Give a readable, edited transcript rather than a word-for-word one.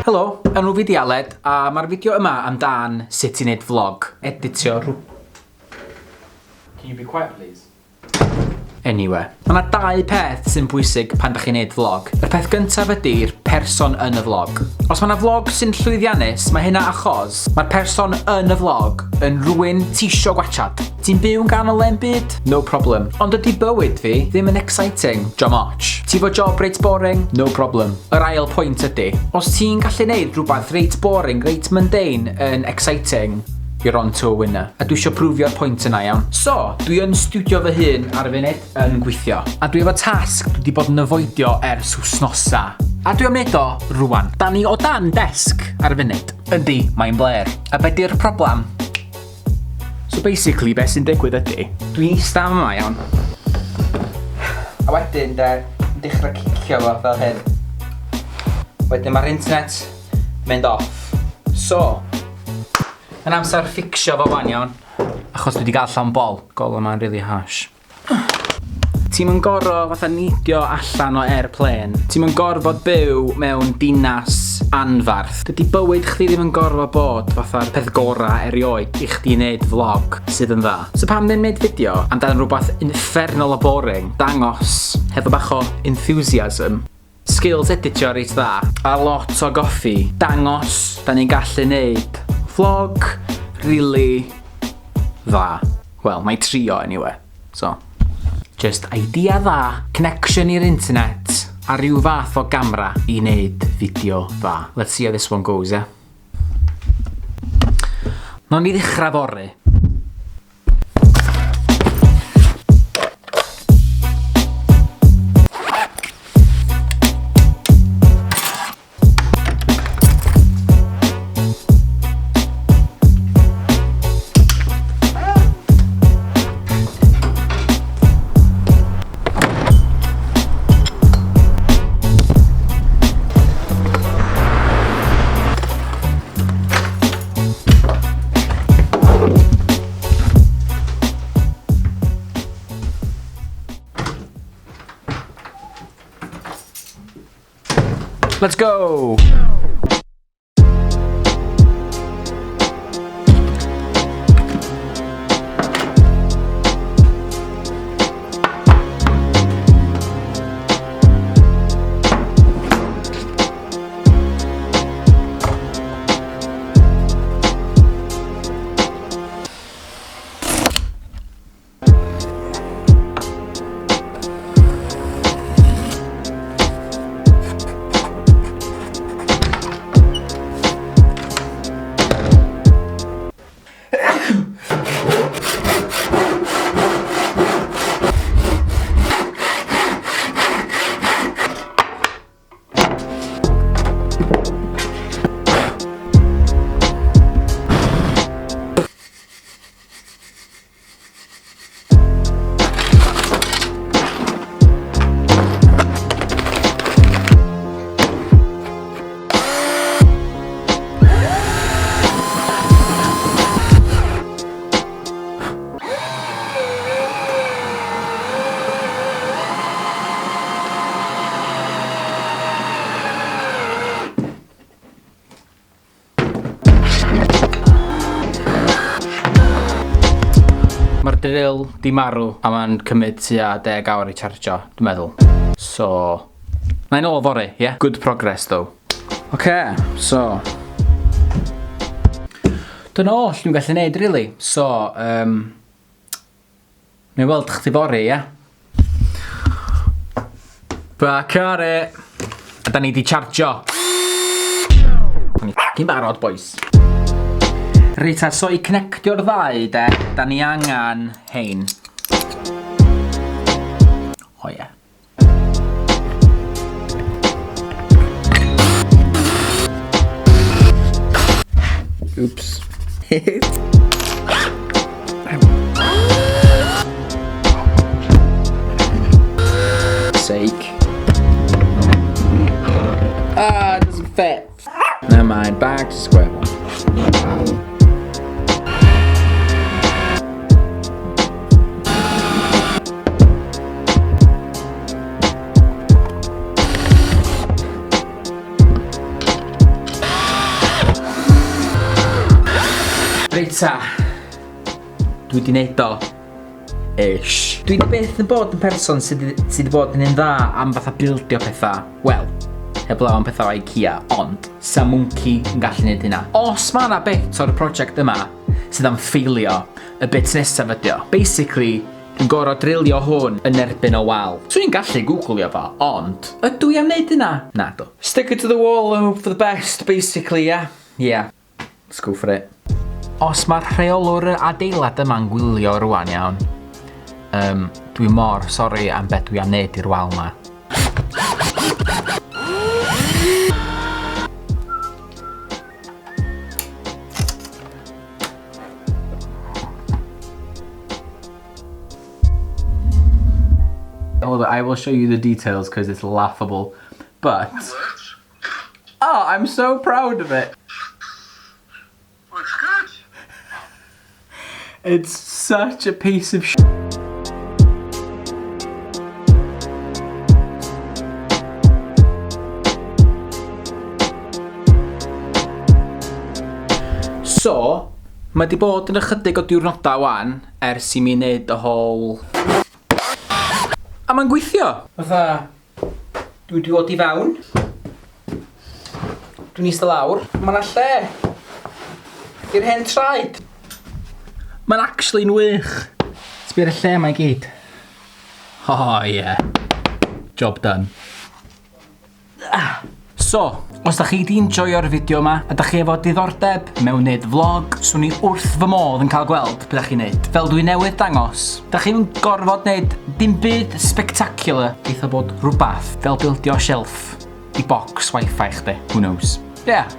Helo, enw fi 'di Aled a mae'r fideo yma amdan sut i wneud vlog, editio rhw... Can you be quiet please? Anyway, mae 'na dau peth sy'n bwysig pan da chi'n neud vlog. Y peth gyntaf ydy'r person yn y vlog. Os mae 'na vlog sy'n llwyddiannus, mae hynna achos mae'r person yn y vlog yn rhywun tisio gwatchad. Ti'n byw yn ganol le'n byd? No problem. Ond ydy bywyd fi ddim yn exciting? Diom otsh. Ti 'fo job reit boring? No problem. Yr ail pwynt ydy, os ti'n gallu neud rhywbeth reit boring, reit mundane yn exciting, you're on to a winner. A dwi isio prwfio'r pwynt yna, iawn? So, dwi yn stiwdio fy hun ar y funud, yn gweithio. A dwi efo tasg dwi 'di bod yn afoidio ers wsnosa. A dwi am neud o rwan. Da ni o dan desg ar y funud. Yndi, mae'n blêr. A be 'di'r problem? So basically, be sy'n digwydd ydy, dwi'n eista yma, iawn. A wedyn, de, yn dechrau cicio fo fel hyn. Wedyn mae'r internet mynd off. So, mae'n amser fficsio fo wan, iawn. Achos dwi wedi gael llond bol. Gol yma'n really harsh. Ti'm yn gor'o' fatha neidio allan o airplane. Ti'm yn gorfod byw mewn dinas anfarth. Dydy bywyd chdi ddim yn gorfod bod fatha'r peth gora erioed i chdi neud vlog sydd yn dda. So pam ddim neud fideo amdan rwbath uffernol o boring, dangos hefo bach o enthusiasm, skills editio reit dda, a lot o goffi, dangos da ni'n gallu neud vlog rili dda. Wel, mae trio anyway. So, just idea dda, connection i'r internet, a rhyw fath o gamera i wneud fideo dda. Let's see how this one goes, yeah? Nawn ni ddechrau fory. Let's go! Mae'r drill di marw a mae'n cymryd tua 10 awr i chargio, dwi'n meddwl. So, na i nôl fory, ie? Yeah? Good progress though. Oce, okay, so... Dyna oll dwi'n gallu neud, really. So, um, Nai weld chdi fory, ia? Back at it! A da ni di chargio. Da ni ffycin barod, boys. Reit ta, so i connectio'r ddau, de, da ni angen hein. O ie. Oops. Sake. Ah, it doesn't fit. Never mind, back to square one. Ta. Dwi di neud o. Ish. Dwi di byth yn bod yn person sydd sy di bod yn un dda am fatha bildio pethau. Wel, heblaw am pethau o Ikea, ond sa mwnci yn gallu neud hynna. Os mae yna bit o'r prosiect yma sydd am ffeilio, y bit nesaf ydi o. Basically, dwi'n gorfod drilio hwn yn erbyn y wal. Swn i'n gallu googlio fo, ond ydw i am wneud hynna? Nadw. Stick it to the wall and hope for the best, basically, yeah. Yeah. Let's go for it. Os mae'r rheolwr y adeilad yma'n gwylio rwan iawn, dwi mor sori am beth dwi am wneud i'r wal ma. Hold on, I will show you the details because it's laughable. But oh, I'm so proud of it. Looks good. It's such a piece of sh. So, mae di bod yn ychydig o diwrnodau wan ers i mi wneud y whole. A mae'n gweithio! Fatha, dwi wedi dod i fewn. Dwi'n eistedd lawr. Mae yna lle i'r hen traed. Mae'n actually'n wych. Sbia ar y lle yma i gyd. Oh yeah. Job done. Ah. So, os da chi di enjoyo'r fideo yma, a da chi efo diddordeb mewn wneud vlog, swn i wrth fy modd yn cael gweld beth da chi'n neud. Fel dwi newydd dangos, da chi'n gorfod neud dim byd spectacular, geith o bod rhywbeth fel bildio shelf i box wifi chdi. Who knows? Yeah.